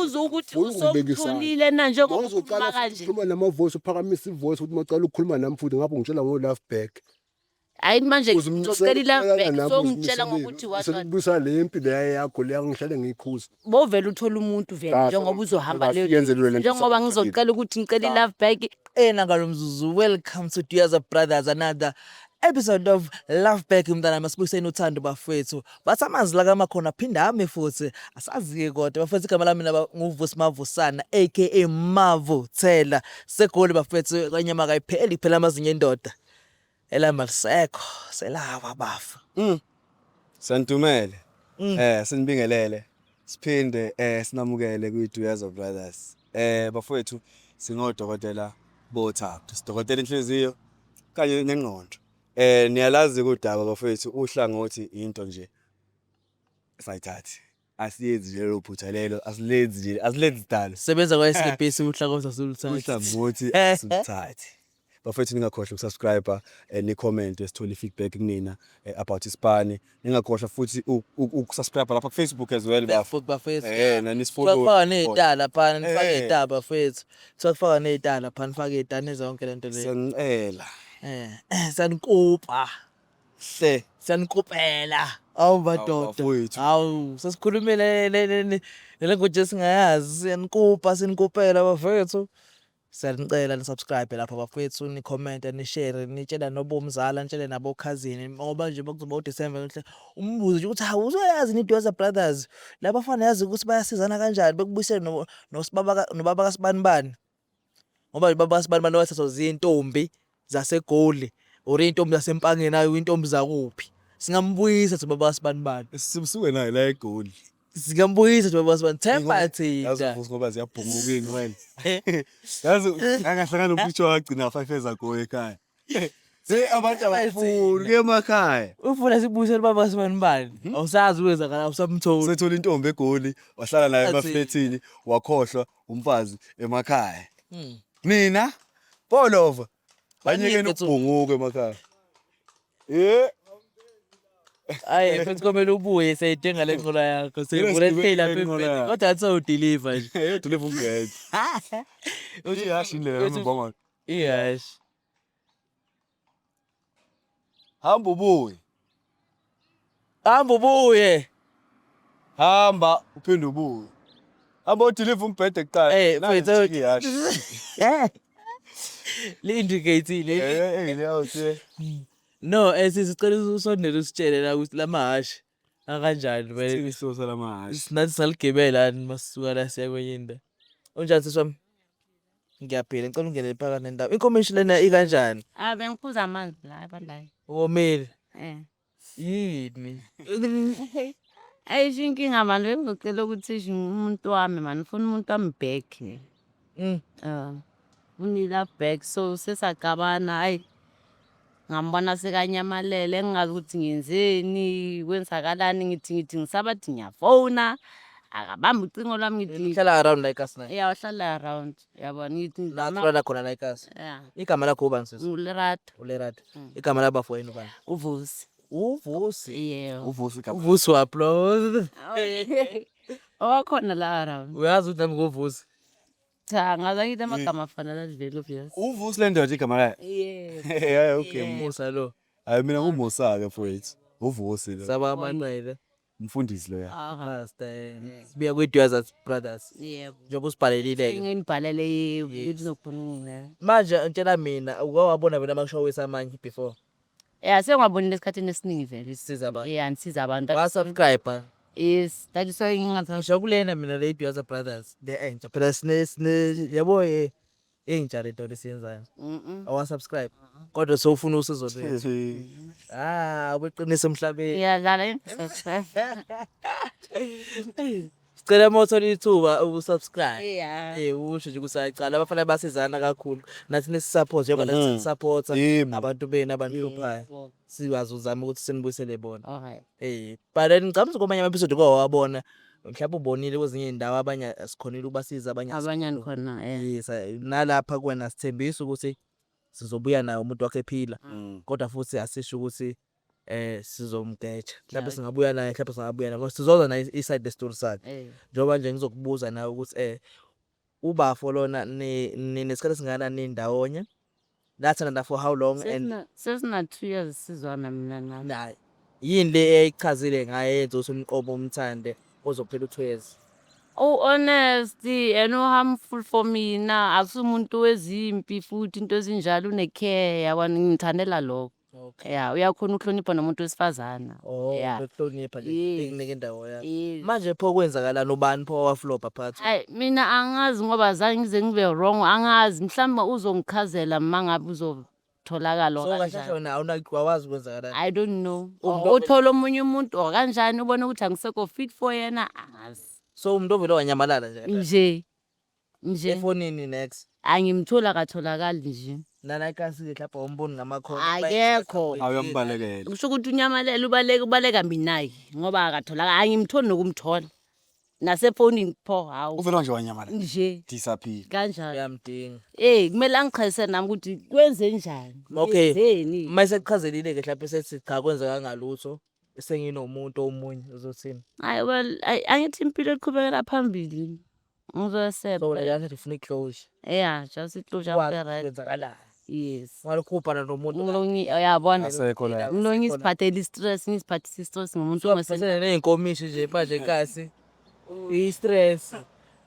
Ngibuza ukuthi Funa ukungibeka isandla. usomtholile na njengoba Mawuzoqala ukhuluma futhi kanje. ukhuluma nama-voice, uphakamisa i-voice ukuthi maqala ukukhuluma nami futhi ngapho ngitshela ngo-love back. Hayi, manje ngizocela i-love back, songitshela ngokuthi what what. Usebuyisa le mpi leya yakho leya ngihlale ngiyikhuza. Bovele uthola umuntu vele Cha, njengoba uzohamba leyo. Yenze lento. Njengoba ngizocela ukuthi ngicela i-love back. Ena ngalo mzuzu, welcome to Duyaza Brothers, another episode of Love Back. Mntana, masibuyiseni uthando bafethu. Bathi amanzi la kamakhona aphinda ame futhi, asazi-ke kodwa bafethu. Igama lami mina nguVusi Mavusana, aka Mavuthela Segoli bafethu. Kanyama kayipheli, kuphela amazinyo endoda, elami alisekho, selawa bafa. Santumele. Sinibingelele. Siphinde sinamukele kwi Duyaza Brothers. Bafowethu, singodokotela bothando. Sidokotela inhliziyo kanye nengqondo. Niyalazi kudaba bafowethu, uhlangothi into nje sayithathi. Asiyenzi nje lelo phutha lelo, asilenzi nje, asilenzi dalo. Sebenza kwa-SABC, uhlangothi asiluthathi. Uhlangothi asiluthathi. Bafethu, ningakhohlwa ukusubscribe, ni-comment, sithole i-feedback kunina about isipani. Ningakhohlwa futhi ukusubscribe lapha ku-Facebook as well, bafo. Facebook bafethu. Nani-follow. Kufaka ney'tala laphana, nifake iy'tala bafethu. Kuthiwa kufaka ney'tala laphana, nifake iy'tala nenze yonke lento leyo. Siyanicela. Siyanikupa. Hle. Siyanikupela. Awu madoda. Bafowethu. Hawu, sesikhulumile le language esingayazi. Siyanikupa, sinikupela bafethu. Siyanicela ni-subscribe lapha bafethu, ni-comment, ni-share, nitshela nobomzala, nitshele nabo-cousin, ngoba nje kuzoba uDecember ngihle umbuze nje ukuthi hawu, uzoyazi ni Duyaza Brothers labafana, yazi ukuthi bayasizana kanjani, bekubuyisele no nosibaba nobaba kaSibanibani, ngoba baba kaSibanibani wathathwa zintombi zaseGoli or iy'ntombi zaseMpangeni, ayo intombi zakuphi. Singambuyisa thi baba kaSibanibani. Sisuke naye la eGoli. Singambuyisa thi baba kaSibani, themba Yazi thina. futhi ngoba ziyabhunguka iy'nwele. Yazi angahlangana nomfisho wagcina 5 years ago ekhaya. Hey, abantu abafuni kuye emakhaya. Ufuna sibuyisele baba kaSibanibani, awusazi ukwenzakala, awusamtholi. Sethola intombi eGoli, wahlala naye Athi- emaflethini, wakhohlwa umfazi emakhaya. Nina Polova banyekeni Baningi. ukubhunguka emakhaya. Eh, Ayi futhi komele ubuye, siyayidinga le nqola yakho, siyivula Sigibele lapha le nqola empeleni. yakho. Kodwa athi sewudeliver nje. Eyodeliver umbhede. Iyashi indlela Uthi- yombongolo. Iyashi. Hamba ubuye. Hamba ubuye. Hamba uphinde ubuye. Hamba udeliver umbhede kuqala. Eh, Nansi mfethu. iyashi. Li-indicate-ile. Eh, leyo nje. No, sicela usondele usitshele la ukuthi lamahhashi akanjani vele. Sithini isihloko salamahhashi? Nathi saligibela yani masisuka la siya kwenye indawo. Unjani sisi wami? Ngiyaphila, ngicela ungene phakathi nendawo. Inkomishi lena ikanjani? Ah, bengiphuza amanzi la abandayo. Womile. Eh. Yini? Ayisho inkinga mani, bengizocela ukuthi nje umuntu wami mani, ngifuna umuntu wami back. Ufuna i-love back, so sesaqabana, hayi, ngambona sekanyamalele, ngingazi ukuthi ngiyenzeni, kwenzakalani, ngithi ngisabathi ngiyafona, akabambi ucingo lwami, ngithi Uhlala around la ekasi naye? Yeah, uhlala around, yabona, ngithi La ngizama. atholana khona la ekasi. Yeah. Igama lakho ubani sisi? NguLerato. ULerato. Igama labafowenu ubani? UVusi. UVusi. Yebo. Uvusi igama. UVusi waphi lo? Owakhona la around. Uyazi ukuthi nami nguVusi. Cha, ngaze ngithi amagama afana vele, obvious. Uvusi le ndoda igama layo. Yebo. Hey, okay. Musa lo. Hayi, mina nguMusa ke mfowethu. Uvusi lo. Saba amanqele. Umfundisi lo ya. Ah, Pastor. Sibuya kwi-Duyaza Brothers. Yebo. Njengoba usibhalelile ke. Nginibhalele, yebo, ukuthi Manje ngitshela mina, uke wabona wena ama-show amanye before? Yeah, sengiwabonile esikhathini esiningi vele. Sisiza abantu. Yeah, nisiza abantu. Wa-subscribe? Yes, that is why ngingathi Ngisho kulena mina le Duyaza Brothers le entsha phela, sine yabo, entsha le nto lesiyenzayo. Awa-subscribe kodwa sowufuna usizo lwethu. Ah, ubeqinisa emhlabeni. Ngiyadlala yini subscribe. Sicela uma uthola ithuba ukusubscribe. Yeah. Usho nje ukuthi ayicala abafana basizana kakhulu. Nathi nisi-support njengoba nathi sisupport abantu benu abanihluphayo. Sikwazi uzama ukuthi sinibuyisele bona. Alright. But then ngicabanga ukuthi kwamanye ama-episode kwawabona, mhlawumbe ubonile kwezinye iy'ndawo, abanye sikhonile ukubasiza, abanye Abanye khona. Yes, nalapha kuwena sithembisa ukuthi sizobuya naye umuntu wakhe ephila. Kodwa futhi asisho ukuthi Sizomgeja mhlawumbe singabuya naye, mhlawumbe singabuya naye ngoba sizozwa naye i-side le-story sakhe. Njengoba nje ngizokubuza nawe ukuthi ubafo lona ninesikhathi esingakanani nindawonye, nathandana for how long and. Sesina 2 years sizwana mina naye. Naye yini le eyayichazile ngaye eyenza ukuthi umqobo umthande ozophela u-2 years? U-honest and u-harmful for mina, akusiwumuntu wezimpi futhi into ezinjalo, une-care yabona, ngimthandela lokho. Ya, uyakhona ukuhlonipha nomuntu wesifazana. Oh, Yeah. ukuhlonipha nje, Yes. ikunika indawo yakho. Yes. Manje pho kwenzakalani, ubani pho owaflopha phakathi? Hayi, mina angazi ngoba zange ngize ngibe wrong, angazi mhlawumbe uzongichazela uma ngabe uzotholakala or So kahle kahle kanjani. wena awazi kwenzakalani. I don't know. Umuntu Or uthole omunye umuntu or kanjani, ubone ukuthi angisekho fit for yena, angazi. So umuntu ovele wanyamalala nje kahle. Nje. Nje. Efonini next. Angimtholi, akatholakali nje. Nala ikasi mhlawumbe awumboni ngamakhona. Akekho. Awuyambalekela. Kusho ukuthi unyamalele, ubaleka, ubaleka mina-ke ngoba akatholakali, angimtholi nokumthola. Nasefonini pho, hawu. Uvele nje wanyamalala. Nje. Disappear. Kanjani? Uyamdinga. Kumele angichazise nami ukuthi kwenze njani. Okay. Yenzeni? Uma esekuchazelile ke mhlawumbe sethi cha kwenzeka ngalutho senginomuntu omunye, uzothini? Hayi well, angithi impilo iqhubekela phambili. Ngizoyeseba. So wena nje ufuna i-closure. Yeah, just i-closure Wazi right. kwenzakalani. Yes. Ungalokhu ubhala nomuntu. Uyabona. Asekho la. Ngilo ngiziphathele i-stress, ngiziphathise i-stress ngomuntu Usiphathele ney'nkomishi nje manje kasi. I-stress.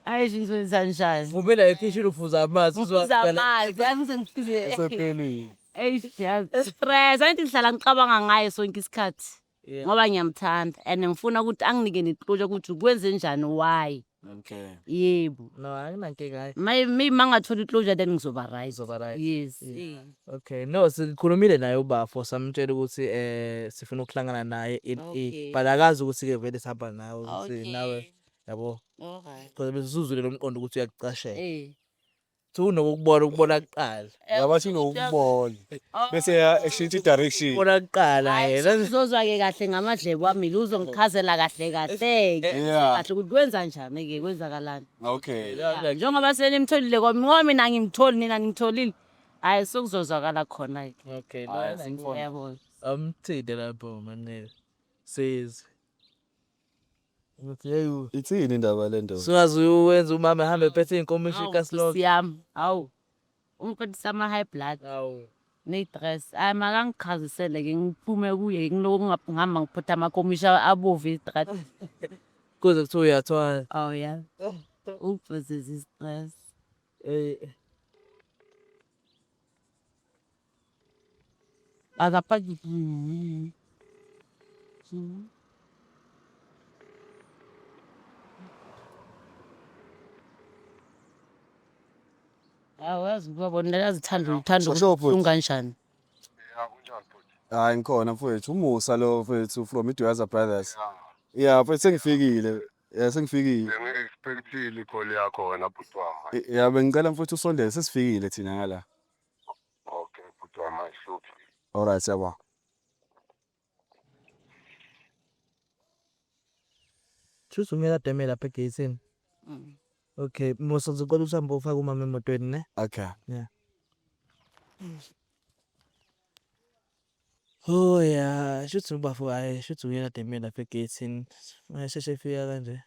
Hayi nje ngizokwenza njani? Vumela ekhishini uphuza amanzi. Ngiphuza amanzi, yazi ngize ngiphuze. Esephelile. Eish, yazi. Stress, angithi ngihlala ngicabanga ngaye sonke isikhathi. Yeah. Ngoba ngiyamthanda and ngifuna ukuthi anginike ne-closure ukuthi kwenze njani, why. Okay. Yebo. No, anginankinga hayi. Maybe mangathola i-closure then ngizoba right. Uzoba right. Yes. Yeah. Okay, no, sikhulumile naye ubafo samtshela ukuthi sifuna ukuhlangana naye in Okay. but akazi ukuthi ke vele sihamba nawe ukuthi nawe Okay. yabo Alright. because besizuzule lo mqondo ukuthi uyakucashela. Thi unokukubona ukubona kuqala. Ngabathi unokubona. Bese ya eshintsha i-direction. Ubona kuqala Hayi, yena. Uzozwa-ke kahle ngamadlebe wami, uzongichazela kahle kahle-ke. Yeah. Kahle ukuthi kwenza njani-ke, kwenzakalani. Okay. Njengoba senimtholile kwami, ngoba mina angimtholi, nina nimtholile. Hhayi, sekuzozwakala khona-ke. Okay, no, Hhayi, anginankinga. Yabona. Amthinte lapho manele. Siz. Ukuthi hey Ithini indaba le ndoda? sungaze uwenza umama ehambe ephethe iy'nkomishi Hawu, ikasi lonke. Nkosi yami, hawu. Ungiphathisa ama-high blood Hawu. ne-stress. Hhayi, makangichazisele-ke ngiphume kuye, ngilokhu ngihamba ngiphethe amakomishi abovu estradini. Kuze kuthiwa uyathwala. Oh yeah. Ungiphathisa i-stress. Akapaki. Awazi ubabona yazithanda uthando Sho, sho, bhuti. kanjani. Ya, kunjani bhuti? Hayi ngikhona mfowethu, umusa lo mfowethu from iDuyaza Brothers. Yeah, mfowethu sengifikile. Yeah, sengifikile. Bengi-expect-ile i-call yakho wena bhuti wami. Yeah, bengicela mfowethu usondele, sesifikile thina ngala. Okay bhuti wami, ayihluphi. Alright, siyabonga. Shuthi umyeka deme lapha egeyithini. Okay, Musa ngizocela ukuthi uhambe ufake umama emotweni ne? Okay. Yeah. Oh yeah, shuthi ubafo hayi, shuthi uyena deme lapha egeyithini. Ungasheshe efika kanje.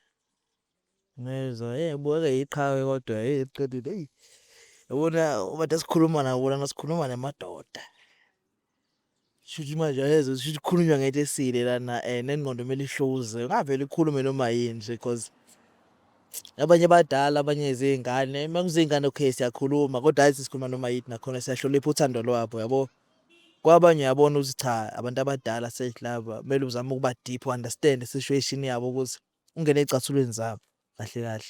Ngezwa, hey ubukeka iqhawe kodwa hey qedile hey. Yabona abantu esikhuluma nabo lana sikhuluma namadoda. Shuthi manje ayezwa shuthi kukhulunywa ngento esile lana nengqondo kumele ihluze. Ungavele ukhulume noma yini nje because abanye badala abanye izingane, uma kuzingane okay siyakhuluma kodwa hhayi sikhuluma noma yini nakhona siyahlonipha uthando lwabo yabo. Kwabanye uyabona ukuthi cha abantu abadala sehlaba kumele uzame ukuba deep understand i-situation yabo ukuthi ungene ey'cathulweni zabo kahle kahle.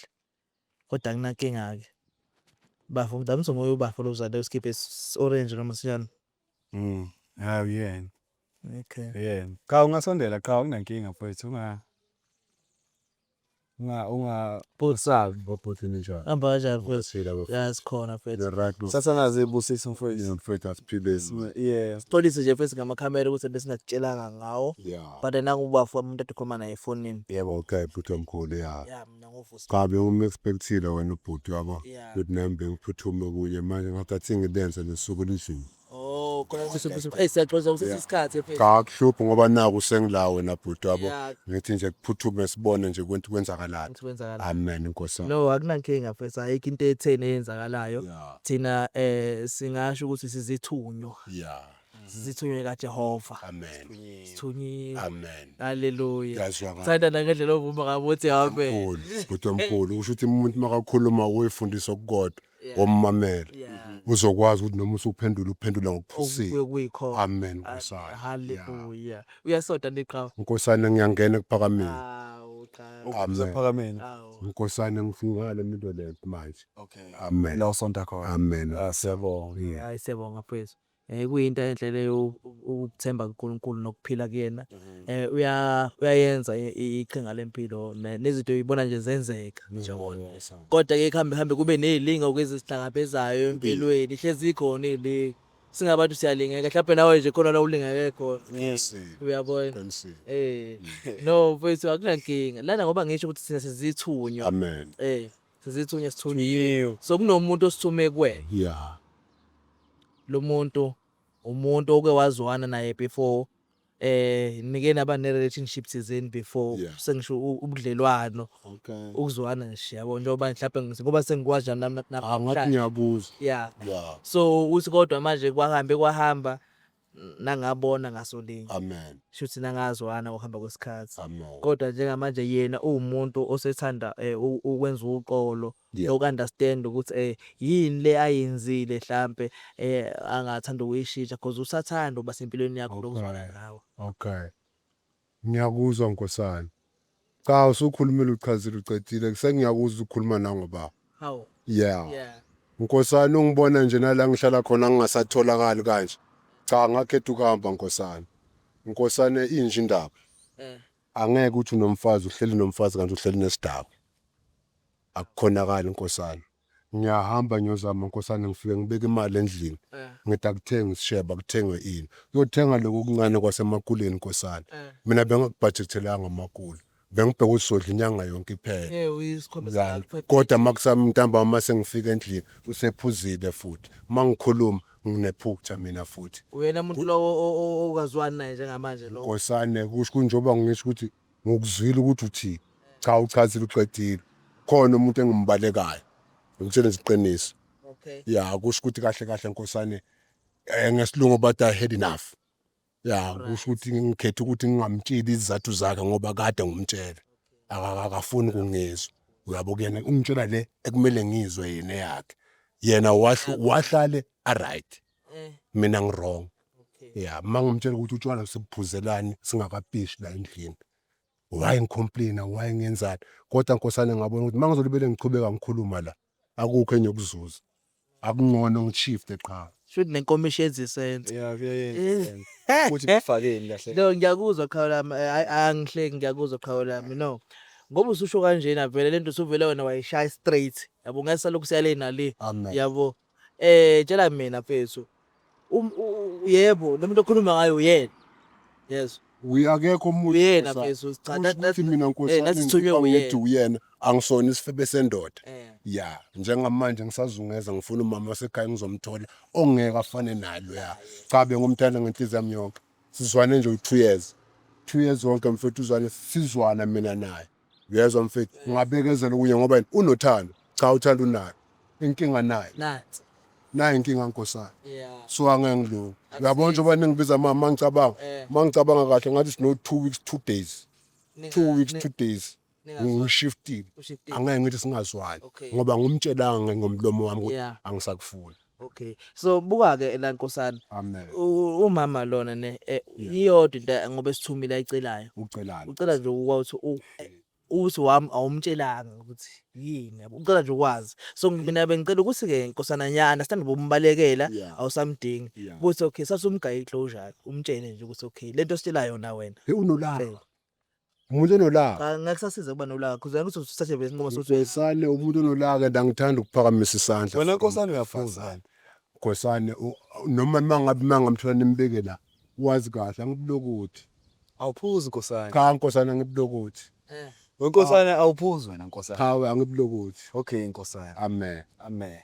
Kodwa akunankinga-ke. Bafo mdamisa umoya ubafo lo uzale uskiphe orange noma sinjani. Hayi uyena. Okay. Uyena. Cha ungasondela, cha akunankinga mfowethu, unga unga unga Busabi. Bobhuti ninjani? Hamba kanjani mfowethu? Siphila bafo. Ya sikhona mfethu. You're right bro. Thatha nazi ibusiso mfowethu. Mfethu asiphileni. Yeah. Sixolise nje mfethu ngamakhamera ukuthi besingakutshelanga ngawo. Yeah. But nangu ubafo umuntu ade khuluma naye efonini. Yebo, okay bhuti omkhulu ya. Ya mina ngovusi. Cha bengum-expect-ile wena ubhuti yabo. Yeah. Ukuthi nami bengiphuthume kuye manje ngathi athi ngilenze lesuku lizulu. Oh. Oh khona hey siyaxoxa kusesikhathi mfethu. Cha akuhluphi ngoba naku sengila wena bhuti wabo. Yeah. Ngithi nje kuphuthume sibone nje kwento kwenzakalani. Ukuthi kwenzakalani. Amen Nkosi. No akunankinga mfethu ayikho into etheni eyenzakalayo. Yeah. Thina singasho ukuthi sizithunywa. Yeah. Sizithunywe kaJehova. Amen. Sithunyiwe. Amen. Haleluya. Ngiyazwakala. Thanda nangendlela ovuma ngabo uthi amen. Mkhulu, bhuti omkhulu usho ukuthi umuntu makakhuluma uyifundisa okukodwa wommamela. Yeah. Uzokwazi ukuthi noma usuphendula uphendula ngokuphusile. Okuyikhona. Amen Nkosana. Yeah. Haleluya. Uyasonta niqhawe. Nkosana ngiyangena ekuphakameni. Awu cha. Amen. Sekuphakameni. Awu. Nkosana ngifika le minto le manje. Okay. Amen. La usonta khona. Amen. Ah siyabonga. Yeah. Hayi siyabonga mfethu. Kuyinto enhle leyo ukuthemba kuNkulunkulu nokuphila kuyena. Uyayenza iqhinga lempilo nezinto uyibona nje zenzeka. Kodwa ke kuhambe hambe kube nezilingo ezisihlangabezayo empilweni, hlezi ikhona izilingo. Singabantu siyalingeka, mhlawumbe nawe nje khona la ulingeke khona. Uyabona? Qinisile. No mfethu akunankinga. Lana ngoba ngisho ukuthi thina sizithunywa. Amen. Sizithunywa sithunyiwe. So kunomuntu osithume kuwena. Yeah. Lo muntu umuntu oke wazwana naye before nike naba ne relationship thizeni before Yeah. sengisho ubudlelwano Okay. ukuzwana nje yabo njengoba mhlawumbe ngoba sengikwazi nje nami Ah ngathi ngiyakuzwa. yeah Yeah. so uthi kodwa manje kwahambe kwahamba nangabona ngasolinye Amen. shuthi nangazwana ukuhamba kwesikhathi Amen. kodwa njengamanje yena uwumuntu osethanda ukwenza uxolo Yeah. noku-understand ukuthi yini le ayenzile hlampe angathanda ukuyishintsha because usathanda ukuba sempilweni yakho nokuzwana nawe. Okay. Ngiyakuzwa nkosana. Cha usukhulumile uchazile ucedile sengiyakuzwa ukukhuluma nangoba. Hawu. Yeah. Yeah. Nkosana ungibona nje nala ngihlala khona ngingasatholakali kanje. Cha ngakhetha ukuhamba nkosana. Nkosana inje indaba. Angeke uthi unomfazi uhleli nomfazi kanti uhleli nesidakwa. Akukhonakali nkosana. Ngiyahamba ngiyozama nkosana ngifike ngibeke imali endlini. Ngithi akuthenge isishebo akuthengwe ini. Kuyothenga lokhu okuncane kwasemakuleni nkosana. Mina bengakubhajethelanga amakula. Bengibheka ukuthi sodla inyanga yonke iphele. Uyisikhombisa Kodwa makusami ntambama mase ngifika endlini usephuzile futhi. Mangikhuluma nginephutha mina futhi. Uyena muntu lowo okazwani naye njengamanje lo. Nkosane kusho kunjengoba ngisho ukuthi ngokuzwile ukuthi uthi cha uchazile uqedile. Khona umuntu engimbalekayo. Ngitshela nje iqiniso. Okay. Ya kusho ukuthi kahle kahle nkosane ngesilungu bathi I had enough. Ya kusho ukuthi ngikhetha ukuthi ngingamtsheli izizathu zakhe ngoba kade ngumtshela. Akafuni ukungizwa. Uyabo kuyena ungitshela le ekumele ngizwe yena yakhe. Yena wahlale a right. Mina ngi wrong. Okay. Ya mangimtshela ukuthi utshwala sibuphuzelani singakapishi la endlini. Why ngicomplain why ngenzani? Kodwa nkosana ngabona ukuthi mangizolibele ngichubeka ngikhuluma la akukho enyokuzuza. Akungcono ngishift qha. Shuthi nenkomishi yenza isense. Yeah, kuyayenza. Ukuthi kufakeni kahle. No ngiyakuzwa qhawe lami angihleki ngiyakuzwa qhawe lami no. Ngoba ususho kanjena vele lento usuvele wena wayishaya straight. Yabo ngeke salokhu siyale nale. Amen. Yabo. Tshela mina mfethu. Yebo lo muntu okhuluma ngayo uyena. Yes. Uyakekho umuntu Uyena nkosana. mfethu cha Kusho ukuthi mina nkosana nasithunywe ngikhipha uyena. ngithi uyena angisona isifebe sendoda. Ya njengamanje ngisazungeza ngifuna umama wasekhaya ngizomthola ongeke afane nalo ya. Cha bengumthanda ngenhliziyo yami yonke. Sizwane nje u2 years. 2 years wonke mfethu uzwane sizwana mina naye. Uyezwa mfethu ngabekezela kuye ngoba yena unothando. Cha uthando unalo. Inkinga naye. Nansi. Nayi inkinga nkosana. Yeah. So angeke ngilunge. Uyabona njengoba ningibiza mama mangicabanga. Mangicabanga kahle ngathi sino 2 weeks 2 days. 2 weeks 2 days. Ngishiftile. Ushiftile. Angeke ngithi singazwani Okay. ngoba ngumtshelanga ngomlomo wami ukuthi Yeah. angisakufuni. Okay. So buka ke la nkosana. Amen. Umama lona ne iyodwa into ngoba esithumile ayicelayo. Ucelani? Ucela nje ukuthi uthi wami awumtshelanga ukuthi yini yabo. Ucela nje ukwazi. So mina bengicela ukuthi ke nkosana nyana sithanda bombalekela Yeah. awusamdingi. Yeah. Kuthi okay sasumgaye iclosure umtshele nje ukuthi okay lento ositshela yona wena. Hey unolaka. Umuntu onolaka. Cha ngeke sasize kuba nolaka because ngeke usathathe isinqumo sokuthi Nkosane umuntu onolaka and angithanda ukuphakamisa isandla. Wena nkosana uyaphuza. Nkosane noma mangabe mangamthola nimbeke la wazi kahle angibulokuthi. Awuphuzi nkosana. Cha nkosana angibulokuthi. Wenkosana awuphuzi wena nkosana. Cha angibulokuthi. Okay nkosana. Amen. Amen.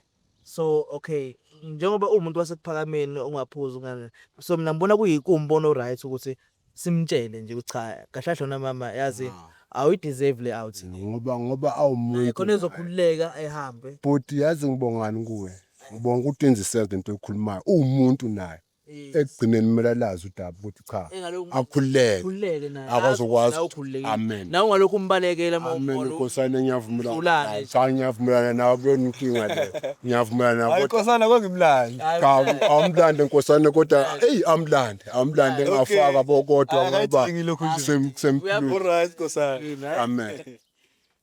So okay, njengoba uwumuntu waseKuphakameni ongaphuzi ungane, so mina ngibona kuwumbono o-right ukuthi simtshele nje ukuthi cha, kahle kahle wena mama yazi awuyi-deserve le out. Ngoba awumuntu. Khona ezokhululeka ehambe. Bhuti yazi ngibongani kuwe. Ngibonga ukuthi wenza isenzo lento oyikhulumayo. Uwumuntu naye. Ekugcineni kumele alazi udaba ukuthi cha akhululeke. Khululeke naye. Akazokwazi. Nawe ukhululekile. Amen. Nawe ungalokhu umbalekela uma Amen umbona. nkosana ngiyavumelana. Uhlulane nje. Cha ngiyavumelana nawe kuyona inkinga leyo. Ngiyavumelana nawe Hayi kodwa nkosana kwangimlandi. cha awumlande nkosana kodwa eyi amlande amlande ngafaka bo kodwa ngoba Akayidingi lokhu nje. sempilweni. Alright nkosana. Amen.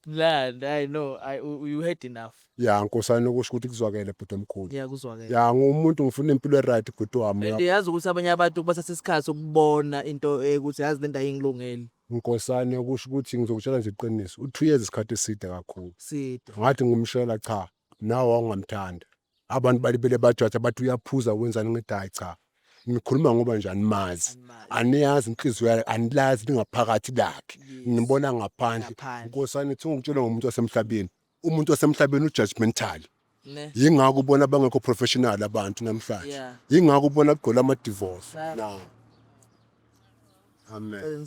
Mlandi, I know, I you had enough. Ya nkosana kusho ukuthi kuzwakele bhuti omkhulu. Yeah, kuzwakele. Ya ngumuntu ngifuna impilo e-right bhuti wami. And yazi ukuthi abanye abantu bathatha isikhathi ukubona into ukuthi yazi lento ayingilungeli. Nkosana kusho ukuthi ngizokutshela nje iqiniso. U-2 years isikhathi eside kakhulu. Side. Ngathi ngimshela cha nawe wawungamthanda. Abantu balibele bajaja bathi uyaphuza wenzani ngithi hayi cha. Nikhuluma ngoba nje animazi. Aniyazi inhliziyo yakhe, anilazi lingaphakathi lakhe. Nibona ngaphandle. Ngaphandle. Nkosana ithi ungitshela ngomuntu wasemhlabeni. Umuntu wasemhlabeni u-judgmental. Ne. Yingakho ubona bangekho professional abantu namhlanje. Yeah. Yingakho ubona kugcwele ama-divorce. Now. Amen.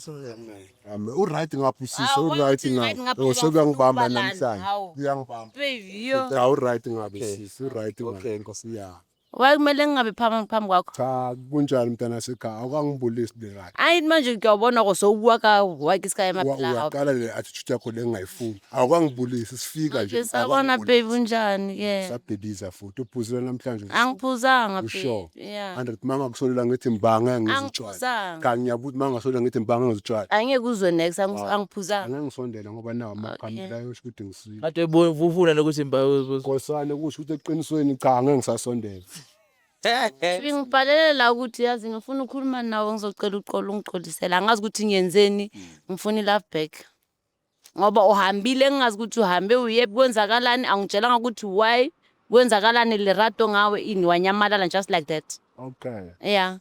Amen. U-right ngapha usisi, Hawu, u-right ukuthi right ngapha. ngapha Oh, uyafuna sekuyangibamba ukubalanda, namhlanje. hawu. Uyangibamba. Baby, yo. Ya u-right ngabe sisi, u-right ngabe. Okay nkosi. Yeah. Why kumele ngingabe phambi kwakho? Cha kunjani mntana sekhaya awukangibulisi le right. Ayi manje ngiyawubona ko sowubuka ka why ke ska ema phela gago. Uyaqala le attitude yakho le engingayifuni. Awukangibulisi sifika nje. Manje sawubona baby unjani ke? Sabhebhiza futhi uphuzile namhlanje. Angiphuzanga Usure? baby. Yeah. 100 mangakusolela ngithi mbanga ngizitshwala. Angiphuzanga. Cha ngiyabuza mangasolela ngithi mbanga ngizitshwala. Angeke uzwe next angiphuzanga. Angeke ngisondele ngoba nawo amakhamera ayosho ukuthi ngisile. Kade uvuna nokuthi mba Nkosana kusho ukuthi eqinisweni cha angeke ngisasondela. Ngibhalele la ukuthi yazi ngifuna ukukhuluma nawe ngizocela uxolo ungixolisele. Angazi ukuthi ngiyenzeni ngifuna i-love back. Ngoba uhambile ngingazi ukuthi uhambe uyephi kwenzakalani angitshelanga ukuthi why kwenzakalani lerato ngawe ini wanyamalala just like that. Okay. Yeah.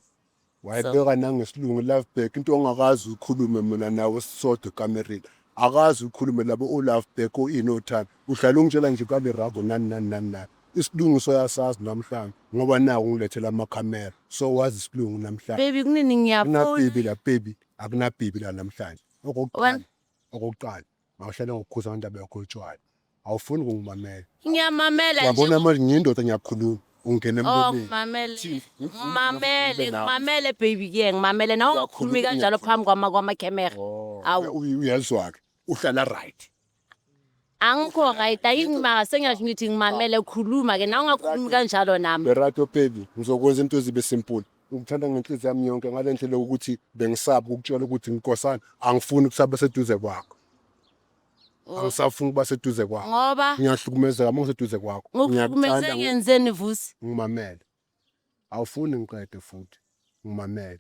Wayibeka nangesilungu love back into ongakazi ukhulume mina nawe sisodwa ekamereni. Akazi ukhulume labo o love back o ini othando. Uhlala ungitshela nje kalerato nani nani nani nani. Isilungu soyasazi namhlanje ngoba naku ngilethela amakhamera. So wazi isilungu namhlanje. Baby kunini ngiyafuna. Akunababy la baby, akunababy la namhlanje. Okokuqala, Wena- okokuqala ngawuhlala ngokukhuza ngandaba yakho yotshwala. Awufuni ukungimamela. Ngiyamamela nje. Yabona manje ngiyindoda ngiyakhuluma. Ungena Oh, emlomeni. ngimamele. Thi- Ngimamele, nawe. ngimamele baby ke ngimamele. Nawe ungakhulumi kanjalo phambi kwama camera. Awu. Uyezwa-ke uhlala right. Angikho right ayingimanga sengisho ngithi ngimamele khuluma ke nawe ungakhulumi kanjalo nami. Lerato baby ngizokwenza into ezibe simple. Ngikuthanda ngenhliziyo yami yonke ngale ndlela yokuthi bengisaba ukukutshela ukuthi nkosana angifuni ukusaba seduze kwakho. Angisafuni ukuba seduze kwakho. Ngoba Ngiyahlukumezeka uma ngiseduze kwakho. ngikuhlukumeze Ngiyakuthanda ngenzeni Vusi? ngimamele. Awufuni ngiqede futhi. Ngimamele.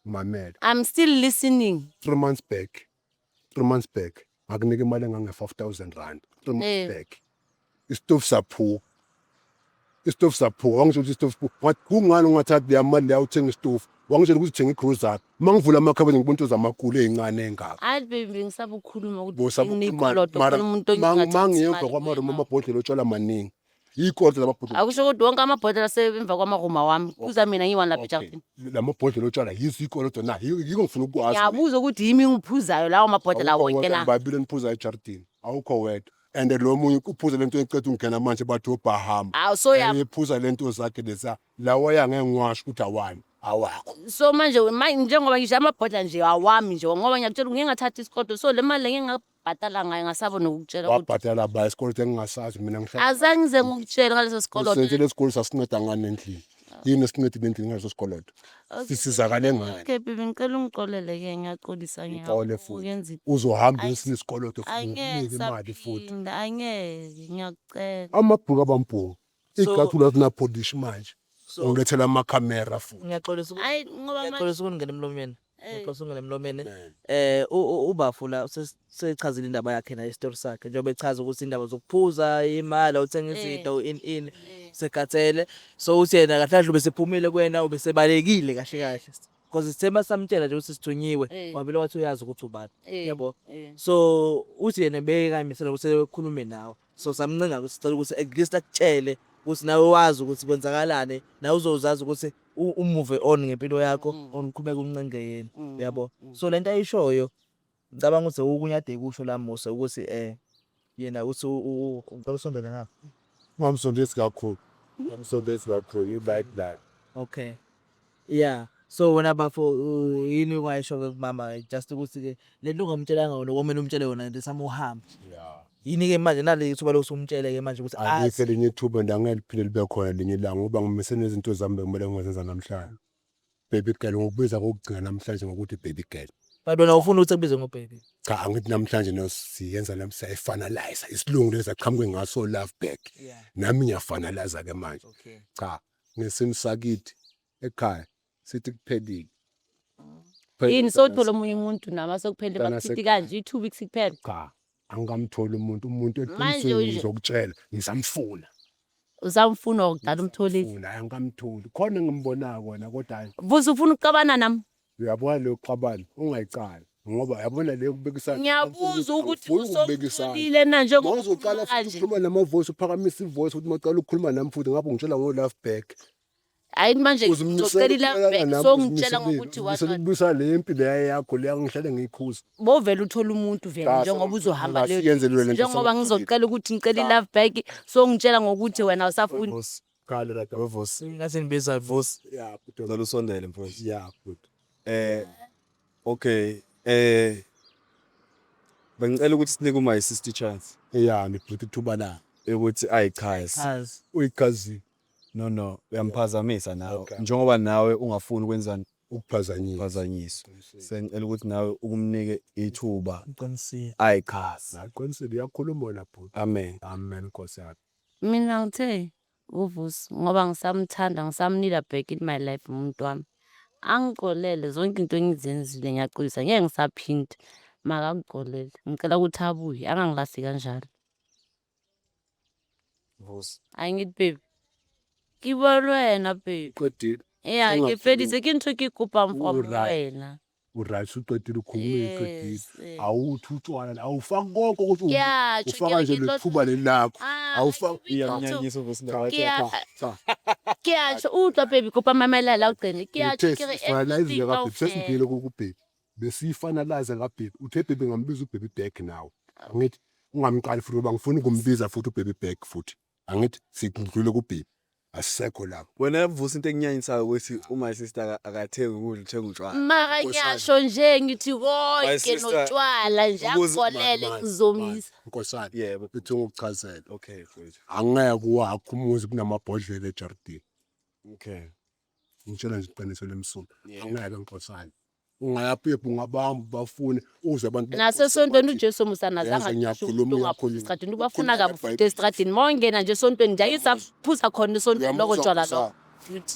Ngimamele. I'm still listening. 3 months back. 3 months back ngakunika imali engange 5000 rand. 3 months back. Isitofu saphuka. Isitofu saphuka. Wangitshela ukuthi isitofu siphuka. Ngathi kungani ungathathi leya mali leya uthenga isitofu? Wangitshela ukuthi uthenga i-grocery. Uma ngivula amakhabothi ngibona into zamakulu ey'ncane ey'ngaka. Hayi baby ngisaba ukukhuluma ukuthi Bosaba nginikoloto mara khona umuntu ongingathathi mangiyemva imali kwamarumu kuye. amabhodlela otshwala maningi. Iy'koloto lamabhodlela. Akusho ukuthi wonke amabhodlela asemva kwamaruma wami. Kuza mina ngiyi-one lapha Okay. ejardini. Lamabhodlela otshwala yizo iy'koloto na? Yiko ngifuna ukwazi. Ngiyabuza ukuthi yimi engiphuzayo lawo mabhodlela Awukho wonke wedwa, na. Babili niphuza ejardini. Awukho wedwa. And lo munye uphuza lento eqeda ungena manje bathi obhahama. Awu so ya Ephuza lento zakhe leza. Lawa yangeke ngiwasho ukuthi awani. Awakho. so manje njengoba ngisho amabhodlela nje awami nje ngoba ngiyakutshela ngike ngathatha isikoloto so le mali le ngike ngabhadala ngayo ngasaba nokukutshela ukuthi Wabhadala ba isikoloto engingasazi mina ngihlala. azange ngize ngikutshele ngaleso sikoloto. Usentshele lesikolo sasinceda ngani endlini? Yini esincedile endlini ngaleso sikoloto? Sisizakale ngani? Okay baby ngicela ungixolele ke ngiyaxolisa Uxole futhi. ngiyakuyenza Uzohamba Ayi- esinye isikoloto futhi Angeke unginike imali futhi. ngisaphinda angeke ngiyakucela. Amabhuku abambhuku. So- Icathulo azinapolish manje. So Ungilethela amakhamera futhi. ngiyaxolisa Ayi ngoba manje ngiyaxolisa ukungena emlomeni. Eh. Ngiyaxolisa ukungena emlomeni. Ubafu la usechazile indaba yakhe naye isitori sakhe njengoba echaza ukuthi indaba zokuphuza imali awuthenga izinto in in sekhathele. So uthi yena kahle kahle ubesephumile kuwena ubesebalekile kahle kahle. Because sithe masamtshela nje ukuthi sithunyiwe wavele wathi uyazi ukuthi ubani. Yabo. So uthi yena bekayimisela ukuthi ekhulume nawe. So samncenga ukuthi sicela ukuthi at least akutshele Ukuthi nawe wazi ukuthi kwenzakalani, nawe uzozazi ukuthi u-move on ngempilo yakho or uqhubeke uncenge yena, uyabo? So lento ayishoyo, ngicabanga ukuthi okunye ade kusho la Musa ukuthi yena uthi ngicela usondele ngapha. Ungamsondezi kakhulu. Ungamsondezi kakhulu. You like that. Okay. Yeah. So wena bafo yini ongayisho-ke kumama, just ukuthi-ke le nto ungamtshelanga yona komele umtshele yona the time uhamba. Yeah. Yini-ke manje nali ithuba lokuthi umtshele-ke manje ukuthi Alikho azi. elinye ithuba and angeke liphinde libe khona elinye ilanga ngoba ngimise nezinto zami bekumele ngizenza namhlanje. Baby girl, ngokubiza kokugcina namhlanje ngokuthi baby girl. But wena ufuna ukuthi akubize ngo-baby. Cha, angithi namhlanje no siyenza nami siyayifinalize isilungu lesi aqhamuke ngaso love back. Nami ngiyafinalize ke manje. Okay. Cha, ngesimo sakithi ekhaya sithi kuphelile. Yini sothola omunye umuntu nama sokuphelile Mntana bakuthi kanje i-2 weeks kuphela. Cha, angikamtholi umuntu Manje eqinisweni ngizokutshela ngisamfuna. Usamfuna wakudala umtholile. Funa, hayi angikamtholi. Khona engimbonayo kona kodwa hayi Vusi, ufuna ukuxabana nami? Uyabona leyo kuxabana ungayicali ngoba yabona leyo kubekisana. Ngiyabuza ukuthi Awufuni ukubekisana. usomtholile na njengoba Mawuzoqala ukhuluma futhi kanje. ukhuluma nama-voice, uphakamisa i-voice ukuthi mawuqala ukukhuluma nami futhi ngapho ngitshela ngo-love back. Hayi, manje Uzimisele ngizocela i-love ukuxolana back nami, songitshela ngokuthi what uzimisele what. ukubuyisa le mpi leya yakho leya ngihlale ngiyikhuza. Bovele uthola umuntu vele Cha, njengoba uzohamba leyo asiyenze leyo lento njengoba sengijikile. ngizocela ukuthi ngicela i-love back, songitshela ngokuthi wena awusafuni. Vusi, Khala la we Vusi. Ngathi nibiza Vusi. Ya, bhuti. Ngicela usondele mfowethu. Ya, bhuti. Okay, bengicela ukuthi sinike uma sister chance Ya, ngibhuti ithuba la. ukuthi ayichaze. Chazi. Uyichazile. No, uyamphazamisa nawe. Okay. Njengoba nawe ungafuni ukwenzani? Ukuphazanyiswa. Ukuphazanyiswa. Sengicela ukuthi nawe ukumnike ithuba Uqinisile. ayichaze. Naqinisile, uyakhuluma wena bhuti. Amen. Amen, Nkosi yami. Mina ngithe uVusi ngoba ngisamthanda, ngisamnida back in my life umuntu wami. Angixolele zonke into engizenzile, ngiyaxolisa, ngeke ngisaphinda. Makangixolele. Ngicela ukuthi abuye angangilahli kanjalo. Vusi. Angithi baby. Ke bua le wena baby. Uqedile. Yeah, ke feditse, ke ntho e ke e kopang from U-right. wena. U-right, usuqedile ukhuluma, uqedile. Yes. Awuthi utshwala awufaki konke ukuthi Kuyatjho, ufaka nje ke tlo- lethuba lelakho. Ah, Awufaki Iyamnyanyisa uVusi. Ke a Cha. Ke a tjho, utlwa baby, kopa mamela la o qene. Ke a tjho ke re Finalize everything kaBaby, kaofela. sesingile kuBaby. Besiyifinalize kaBaby. Uthe baby ngambiza uBaby back now. Angithi ungamqali futhi ngoba ngifuna ukumbiza futhi uBaby back futhi. Angithi sidlule kuBaby. Asisekho lapho. Wena Vusi, into enginyanyisayo ukuthi uma sister akathengi ukudla, uthenga utshwala. Mara ngiyasho nje ngithi My konke sister, notshwala nje angixolele ngizomisa. Nkosana. Yebo. Ithi ngokuchazela. Okay mfowethu. Angeke wakho umuzi kunamabhodlela ejardini. Okay. Ngitshela nje iqiniso lemsulu. Angeke nkosana. Ungayaphi ungabamba bafune uze abantu Nasesontweni uJesu musana Yazi zange ngiyakhuluma, ngiyakhuluma. estradini ubafuna kabi futhi estradini mawungena nje esontweni nje ayisaphuza khona esontweni loko tshwala lo.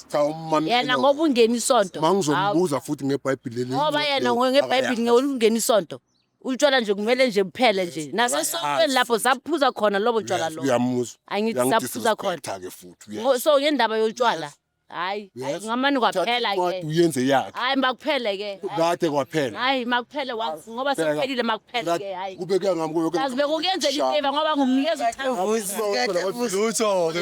Cha, umama Yena ngoba ungena isonto. Mangizombuza futhi ngeBhayibheli leli. Ngoba yena ngeBhayibheli ngeke ungena isonto. Utshwala nje kumele nje buphele nje. Nasesontweni lapho saphuza khona lobo tshwala lo. Uyamuzwa. Angithi saphuza khona. Ke futhi. So ngendaba yotshwala. Hayi, hayi, ngamane kwaphela ke. Uyenze yakhe. Hayi, makuphele ke. Kade kwaphela. Hayi, makuphele once ngoba sekuphelile, makuphele ke, hayi. Kube kuya ngami kube Yazi bekukuyenzela ifavor ngoba ngumnikeza uthando. Lutho ke.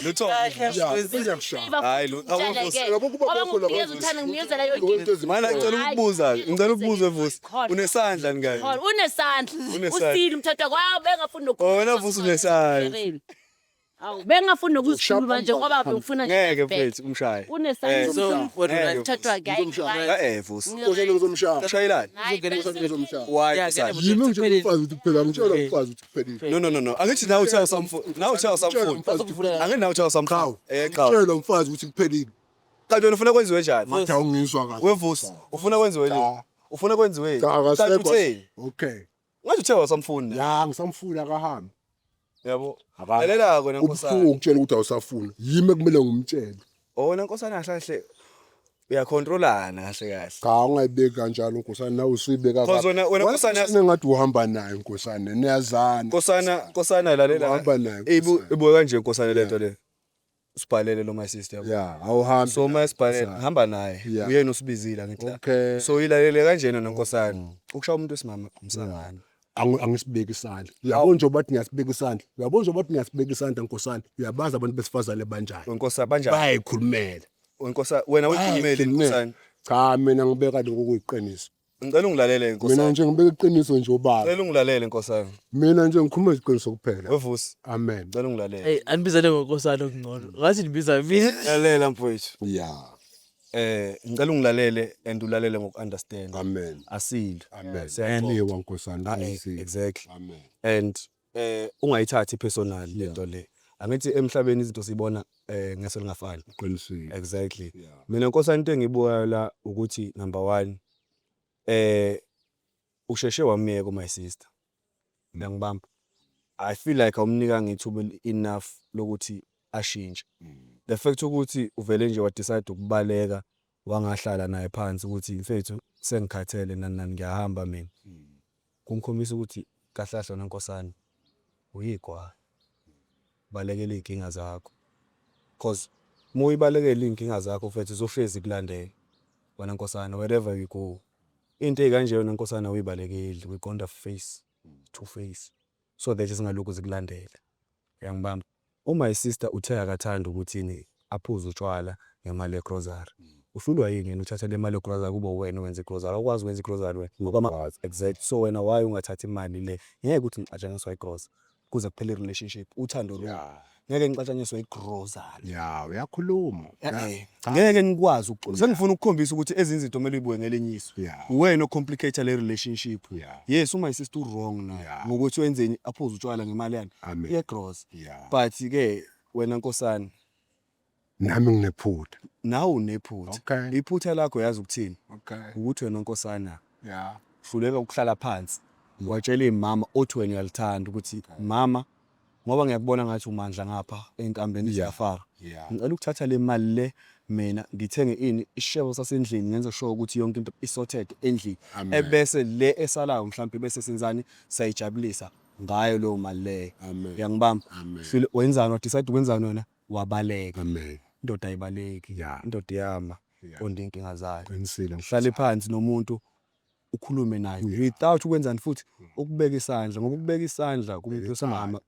Lutho. Ngiyakushaya. Hayi, Utshele ke. Yabo kuba Ngoba bekho la ngumnikeza uthando, ngimnikezela yonke into. Mana ngicela ukubuza, ngicela ukubuza Vusi. Khona. Unesandla ngayo. Khona, unesandla. Unesandla. Usile umthetho kwawo bengafuni Oh, wena Vusi unesandla. Awu, bengafuni nokuzikhuluma nje ngoba bengifuna nje Ngeke back. mfethu umshaye. Unesandla So wena umthetho wakhe. Hayi, Eh Vusi. Nkosana ngizomshaya. Ushayelani? hayi, Ngizomshaya. Why? Yeah, Nkosana? Yimi ngitshela umfazi ukuthi kuphela, ngitshela umfazi ukuthi kuphelile. No no no no. Angithi nawe uthe awusamfuni. Nawe uthe awusamfuni. Umfazi ukuthi Angithi nawe uthe awusamfuni. Qhawe. Qhawe. Ngitshela umfazi ukuthi kuphelile. Kanti wena ufuna kwenziwe njani? Ngathi awungizwa kahle. Wevusi, ufuna kwenziwe nini? Cha. Ufuna kwenziwe? Cha, Kanti akasekho. utheni? Okay. Ngathi uthe awusamfuni. Ya, ngisamfuna, akahambi. Yabo. Akahambi. Lalela kona nkosana. Ubuhlungu ukutshela ukuthi awusafuni. Yimi ekumele ngumtshele. Oh, wena nkosana kahle kahle uyacontrolana kahle kahle. Cha, ungayibeki kanjalo nkosana, nawe usuyibeka Cause wena nkosana- ngathi uhamba naye nkosana, niyazana. Nkosana, nkosana, lalela. Uhamba naye, Ibu nkosana. ibuke kanje nkosana lento le. Usibhalele lo my sister yabo. Ya, awuhambi. So uma esibhalele hamba naye. Yeah. Uyena usibizile angithi la. Okay. So ilalele kanjena nonkosana. Ukushaya umuntu wesimama umsangano. Angisibeki isandla. Uyabona nje bathi ngiyasibeka isandla. Uyabona nje bathi ngiyasibeka isandla nkosana. Uyabazi abantu besifazane banjani. Wenkosi banjani? Bayayikhulumela. Wenkosi wena uyikhulumele nkosana. Cha mina ngibeka lokhu kuyiqiniso. Ngicela ungilalele nkosana. Mina nje ngibeka iqiniso nje ubaba. Ngicela ungilalele nkosana. Mina nje ngikhuluma iqiniso kuphela. Wevusi. Amen. Ngicela ungilalele. Hey, anibizele ngonkosana okungcono. Ngathi nibiza mina. Lalela mfowethu. Yeah. Ngicela ungilalele and ulalele ngoku-understand. Amen. Asile. Amen. Siyaxoxa. Liwa nkosana. Exactly. Amen. And ungayithathi personal lento le. Angithi emhlabeni izinto sibona ngeso lingafani. Qinisile. Exactly. Yeah. Mina nkosana into engiyibukayo la ukuthi number 1 usheshe wamyeka my sister. Uyangibamba? I feel like awumnikanga ithuba enough lokuthi ashintshe. The fact ukuthi uvele nje wa decide ukubaleka wangahlala naye phansi ukuthi mfethu sengikhathele nani nani ngiyahamba mina. Kungikhombisa ukuthi kahle kahle wena nkosana uyigwala. Balekela iy'nkinga zakho. Cause uma uyibalekela iy'nkinga zakho mfethu zizohlezi zikulandela wena nkosana wherever you go. Into ey'kanje wena nkosana awuyibalekeli uyiqonda face to face so that zingalokhu zikulandela. Uyangibamba? My sister uthe akathandi ukuthini aphuze utshwala ngemali yegrosari. Uhlulwa yini yena uthatha le mali yegrosari kube uwena owenza igrosari? Awukwazi ukwenza igrosari wena ngoba exact. So wena why ungathathi imali le? Ngeke uthi ngixatshaniswa igrosa kuze kuphele i-relationship uthando lo. Ngeke ngixatshaniswe igrosari. Yeah, uyakhuluma. Ngeke nikwazi ukuxoxa. Sengifuna ukukhombisa ukuthi ezinye izinto kumele uyibuke ngelinye iso. Uwena ocomplicate le relationship. Yes, uma sister u-wrong naye ngokuthi wenzeni aphuze utshwala ngemali yani yegrosa. But ke wena nkosana Nami nginephutha. Nawe unephutha. Okay. Iphutha lakho yazi ukuthini? Okay. Ukuthi wena nkosana Yeah. hluleka ukuhlala phansi watshela imama othi wena uyalithanda ukuthi mama ngoba ngiyakubona ngathi umandla ngapha enkambeni ziyafara. Ngicela ukuthatha le mali le mina ngithenge ini isishebo sasendlini ngenze sure ukuthi yonke into isorted endlini. Ebese le esalayo mhlawumbe bese senzani sayijabulisa ngayo leyo mali leyo. Uyangibamba? Wenzani wa decide ukwenzani wena? Wabaleka. Amen. Indoda ayibaleki. Indoda iyama qonda iy'nkinga zayo. Qinisile. Hlale phansi nomuntu ukhulume naye without ukwenzani futhi ukubeka isandla ngoba ukubeka isandla kumuntu wesimama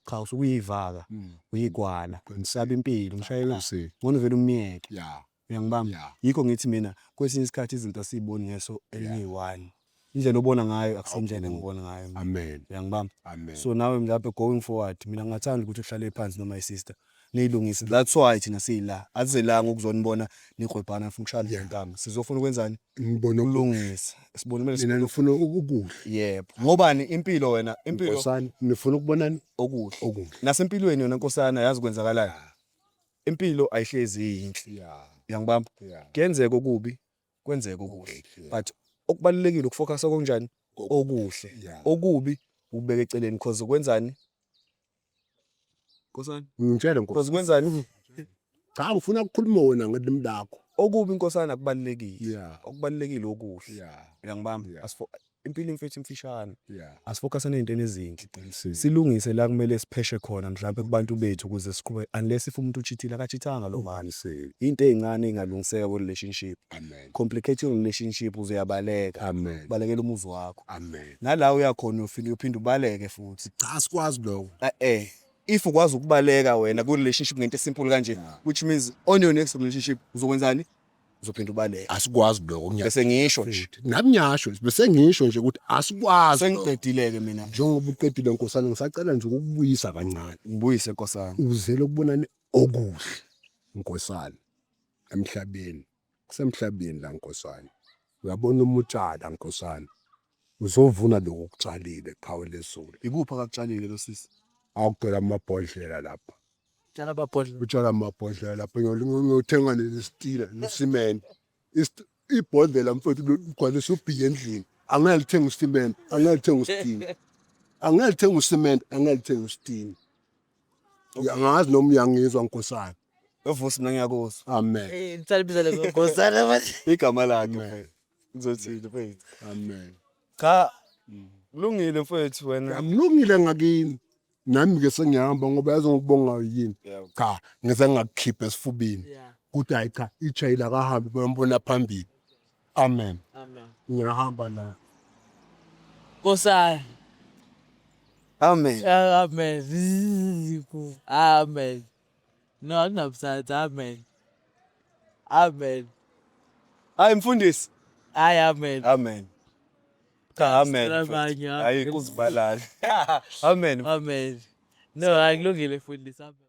cha usuke uyivaka uyigwala usaba impilo ngishayela ngcono vele umyeke. Uyangibamba? Yikho ngithi mina kwesinye isikhathi izinto asiyiboni ngeso eliyi-one. Indlela obona ngayo akusindlela engibona ngayo. Amen. Uyangibamba? Amen. So nawe mhlawumbe going forward mina ngingathanda ukuthi uhlale phansi noma isister niyilungise. That's why thina sila. Asizelanga ukuzonibona nihwebhana nifuna ukushaya izinkamba. Sizofuna ukwenzani? Ngibona ukulungisa. Sibone kumele mina nifuna ukukuhle. Yebo. Ngobani impilo wena impilo Nkosana nifuna ukubonani okuhle. Okuhle. Nasempilweni wena nkosana yazi kwenzakalayo. Impilo ayihlezi iyinhle. Uyangibamba? Kuyenzeka okubi, kwenzeka okuhle. But okubalulekile ukufocus okunjani? Okuhle. Okubi ukubeka eceleni because kwenzani? Nkosana. Ngitshele nkosi. Because kwenzani? Cha ngifuna ukukhuluma wena ngelimi lakho. Okubi nkosana kubalulekile. Okubalulekile okuhle. Uyangibamba? Impilo mfethu imfishane. Asifocus ey'ntweni ezinhle. Silungise la kumele sipheshe khona mhlawumbe kubantu bethu ukuze siqhubeke unless if umuntu uchithile akachithanga lo mali. Into ey'ncane ey'ngalungiseka ku-relationship. Amen. Complicate relationship uzoyabaleka. Amen. Balekela umuzi wakho. Amen. Nala uyakhona uyofika uphinde ubaleke futhi. Cha asikwazi lokho. If ukwazi ukubaleka wena ku-relationship ngento esimple kanje which means on your next relationship uzokwenzani? Uzophinda ubaleke. Asikwazi lokho. Bese ngisho nje. Nami ngiyasho bese ngisho nje ukuthi asikwazi. Sengiqedile ke mina. Njengoba uqedile nkosana ngisacela nje ukukubuyisa kancane. Ngibuyise nkosana. Uzele ukubonani okuhle nkosana emhlabeni. Kusemhlabeni la nkosana. Uyabona uma utshala nkosana uzovuna lokhu okutshalile qhawe lezulu. Ikuphi akakutshalile lo sisi? Awugcwele amabhodlela lapha. Tshala amabhodlela. Utshala amabhodlela lapha ngiyothenga nesitila nesimende. Ibhodlela mfethu ligcwalisa ubhiya endlini. Angeke lithenge usimende, angeke lithenge usitini. Angeke lithenge usimende, angeke lithenge usitini. Angazi noma uyangizwa nkosana. Evusi mina ngiyakuzwa. Amen. Eh, ngicela le nkosana manje. Igama lakhe. Ngizothini mfethu? Amen. Cha. Kulungile mfethu wena. Amlungile ngakini. Nami ke sengiyahamba ngoba yazi ngokubonga yini. Cha, ngize ngakukhipha esifubeni. Kuthi hayi cha, ijayila akahambi bayambona phambili. Amen. Amen. Ngiyahamba la. Nkosana. Amen. Amen. Amen. No, akunabusatha. Amen. Amen. Hayi mfundisi. Hayi amen. Amen. Cha amen. Sicela mfethu. abanye, Hayi kuzibalala. Amen. Amen. No, hayi kulungile mfundisi. Amen.